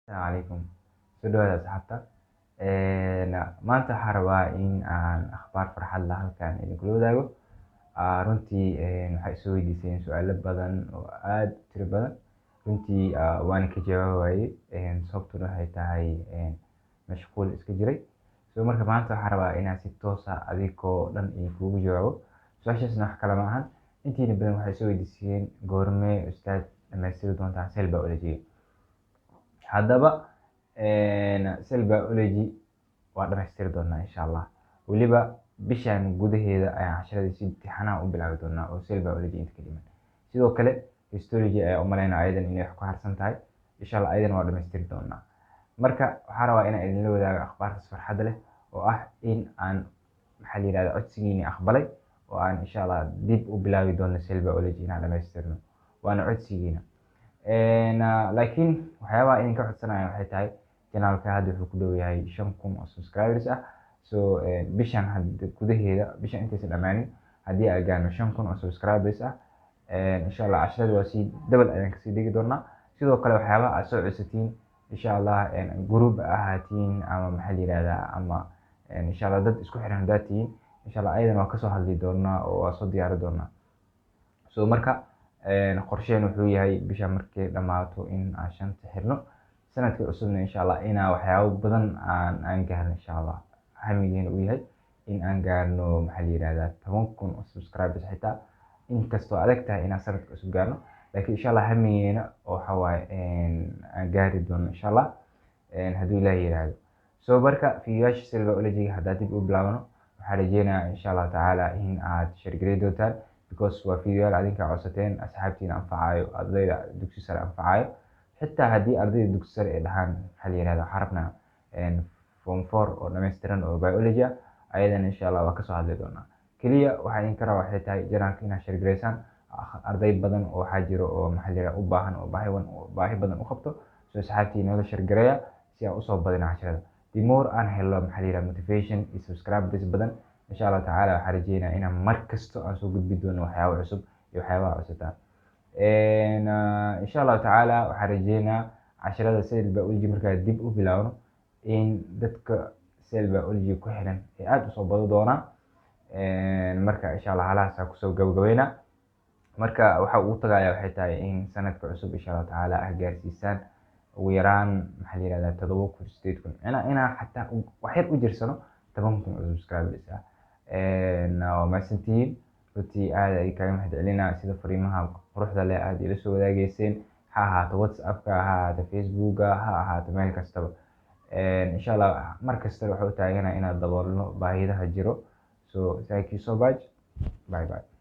Asalaamu calaykum, soo dhawaada asxaabta. Maanta waxaan rabaa in aan akhbaar farxad leh halkan idinkula wadaago. Runtii waxaa isoo weydiiseen su-aalo badan oo aad u tiro badan. Runtii waana ka jawaabi waayey, sababtuna waxay tahay mashquul iska jiray. So marka maanta waxaan rabaa inaan si toos ah adigoo dhan idinkugu jawaabo. Su-aashaasna wax kale ma ahan, intiina badan waxay soo weydiiseen: "Goormee, ustaad, dhamaystiri doontaa cell biology?" Haddaba cell biology waa dhamaystiri doonaa, insha Allah. Weliba bishan gudaheeda ayaan casharadii si imtixaanaha u bilaabi doonaa oo cell biology inta ka dhiman. Sidoo kale histology ayaa u malaynaya ayadan inay wax ku harsan tahay. Insha Allah ayadan waa dhamaystiri doonaa. Marka waxaan rabaa inaan idinla wadaago akhbaartaas farxadda leh oo ah in aan, maxaa la yihahdaa, codsigiini aqbalay oo aan insha Allah dib u bilaabi doono cell biology inaan dhamaystirno, waana codsigiina. Laakiin waxyaabaha idinka codsanaya waxay tahay, channelka hadda wuxuu ku dhow yahay 5000 oo subscribers ah. So bishan hadda gudaheeda, bishan intaysan dhammaanin, haddii aan gaarno 5000 oo subscribers ah, insha Allah casharada waa sii double ayaan kasii dhigi doonaa. Sidoo kale waxyaabaha aad soo codsatiin, insha Allah, group ahaatiin ama, maxaa la yihahdaa, ama insha Allah dad isku xiran haddaad tihiin, insha Allah ayadan waa kasoo hadli doonaa oo waa soo diyaari doonaa. So marka qorsheen wuxuu yahay bisha markay dhammaato in aan shanta xirno, sanadka cusubna insha Allah inaa waxyaabo badan aan gaarno. Insha Allah hamigeena uu yahay in aan gaarno, maxaa la yihahdaa, 10,000 oo subscribers, xitaa inkastoo adag tahay inaan sanadka cusub gaarno, laakiin insha Allah hamigeena waxa waaye aan gaari doono, insha Allah, hadduu Ilaahay yiraahdo. So marka fiidiyoyaasha cell biology haddaa dib u bilaabano, waxaan rajeynayaa, insha Allah tacaala, in aad share gareyn doontaan, because waa fiidiyoyaal adinka codsateen, asxaabtiina anfacayo, ardayda dugsi sare anfacayo. Xitaa haddii ardayda dugsi sare ay dhahaan, maxaa la yihahdaa, waxaan rabnaa form four oo dhammaystiran oo biology ah, ayadana insha Allah waa kasoo hadli doonaa. Keliya waxaa idinka rabaa waxay tahay channelka inaad share gareysaan. Arday badan oo waxaa jiro oo, maxaa la yihahdaa, u baahan oo baahi badan u qabto. So asxaabtii noola share gareeya si aan usoo badino casharada. The more aan helo, maxaa la yihahdaa, motivation iyo subscribers badan, insha Allah tacaala waxaan rajeynaya inaan mar kasto aan soo gudbi doono waxyaabo cusub iyo waxyaabaha cusubtaa. Insha Allahu tacaala waxaan rajeynaa casharada cell biology markaa dib u bilaabno in dadka cell biology ku xiran ay aada usoo bado doonaan. Marka insha Allah halahaasaa kusoo gabagabeynaa. Marka waxa ugu tagaya waxay tahay in sanadka cusub, insha Allahu tacaala, ah gaarsiisaan ugu yaraan, maxaa la yihahdaa, 7000, 8000, inaa xataa wax yar u jirsano 10,000 oo subscribers ah. Waa mahadsantihiin. Runtii aad ay kaaga mahad celinaa sida fariimaha quruxda leh aad ila soo wadaageyseen, ha ahaato WhatsAppka, ha ahaato Facebooka, ha ahaato meel kastaba. Insha Allah mar kasta waxaa u taaganahay inaad daboolno baahidaha jiro. So thank you so much, bye bye.